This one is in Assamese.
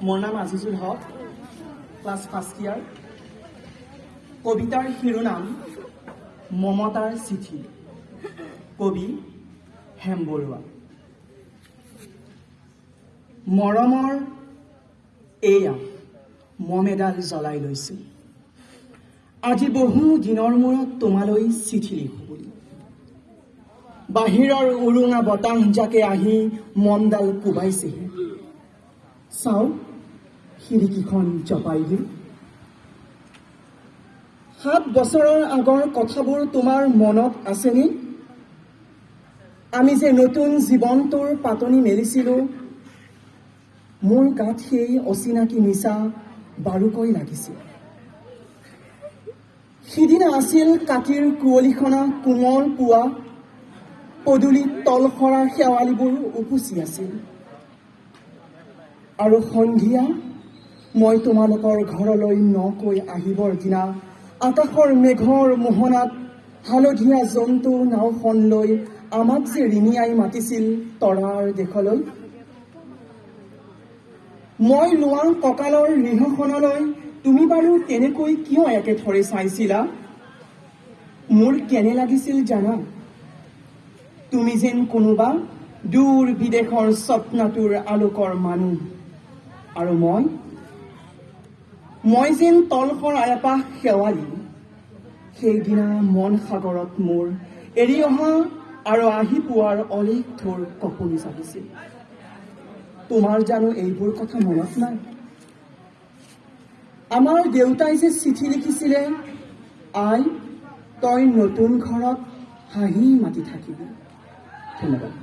মোৰ নাম আজিজুল হক, ক্লাছ ফাৰ্ষ্ট ইয়াৰ। কবিতাৰ শিৰোনাম মমতাৰ চিঠি, কবি হেম বৰুৱা। মৰমৰ, এয়া মম এডাল জ্বলাই লৈছোঁ। আজি বহু দিনৰ মূৰত তোমালৈ চিঠি লিখোঁ বুলি। বাহিৰৰ উৰুঙা বতাহজাকে আহি মমডাল কোবাইছেহি। চাওঁ, খিৰিকীখন জপাই দিওঁ। 7 বছৰৰ আগৰ কথাবোৰ তোমাৰ মনত আছেনে? আমি যে নতুন জীৱনটোৰ পাতনি মেলিছিলোঁ, মোৰ গাত সেই অচিনাকি নিচা বাৰুকৈ লাগিছিল। সিদিনা আছিল কাতিৰ কুঁৱলীখনা কোমল পুৱা। পদূলিত তলসৰা শেৱালিবোৰ উপচি আছিল আৰু সন্ধিয়া মই তোমালোকৰ ঘৰলৈ নকৈ আহিবৰ দিনা আকাশৰ মেঘৰ মোহনাত হালধীয়া জন্তু নাওখন লৈ আমাক যে ৰিঙিয়াই মাতিছিল তৰাৰ দেশলৈ। মই লোৱা কঁকালৰ ৰিহখনলৈ তুমি বাৰু তেনেকৈ কিয় একেথৰে চাইছিলা? মোৰ কেনে লাগিছিল জানা? তুমি যেন কোনোবা দূৰ বিদেশৰ স্বপ্নটোৰ আলোকৰ মানুহ আৰু মই যেন তলসৰা এপাহ শেৱালি। সেইদিনা মন সাগৰত মোৰ এৰি অহা আৰু আহি পোৱাৰ অলেখ ঢৌৰ কঁপনি জাগিছিল। তোমাৰ জানো এইবোৰ কথা মনত নাই? আমাৰ দেউতাই যে চিঠি লিখিছিলে, "আই, তই নতুন ঘৰত হাঁহি মাতি থাকিবি।" ধন্যবাদ।